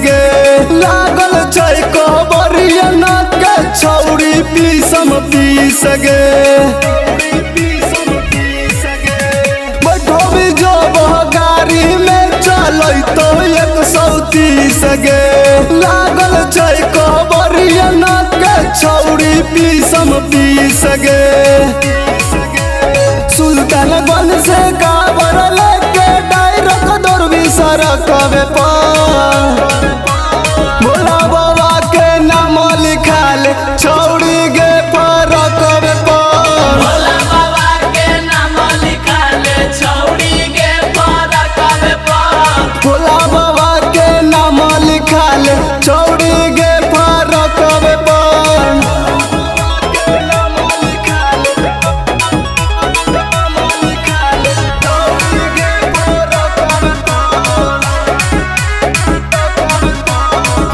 गे। लागल छै कहबरिया न के छौड़ी पीसम पीस गे। बैठबी जब गाड़ी में चलैतो 130 गे। लागल छै कहबरिया न के छौड़ी पीसम पीस गे। सुल्तानगंज से कांवर लेके डायरेक्ट दौड़बी सड़कवे पर। भोला बाबा के नाम लिखाल छौड़ी गे फरकवे पर। भोला बाबा के नाम लिखाल छौड़ी गे फरकवे पर। भोला बाबा के नाम लिखाल छौड़ी गे फरकवे पर।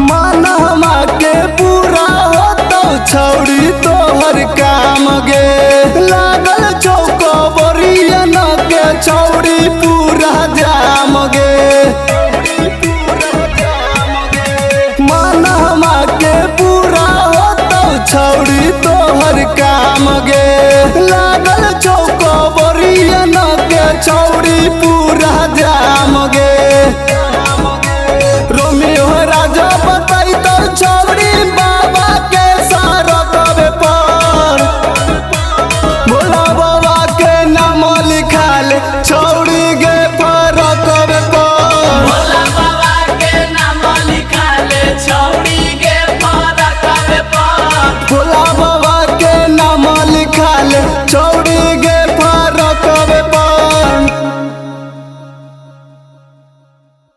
मानवा के पूरा होतौ छौड़ी तोहर काम गे। लागल चौकबरिया न के छौड़ी पूरा जाम गे। मानवा के पूरा होतौ छौड़ी तोहर काम गे। लागल चौकबरिया न के छौड़ी पूरा जाम गे।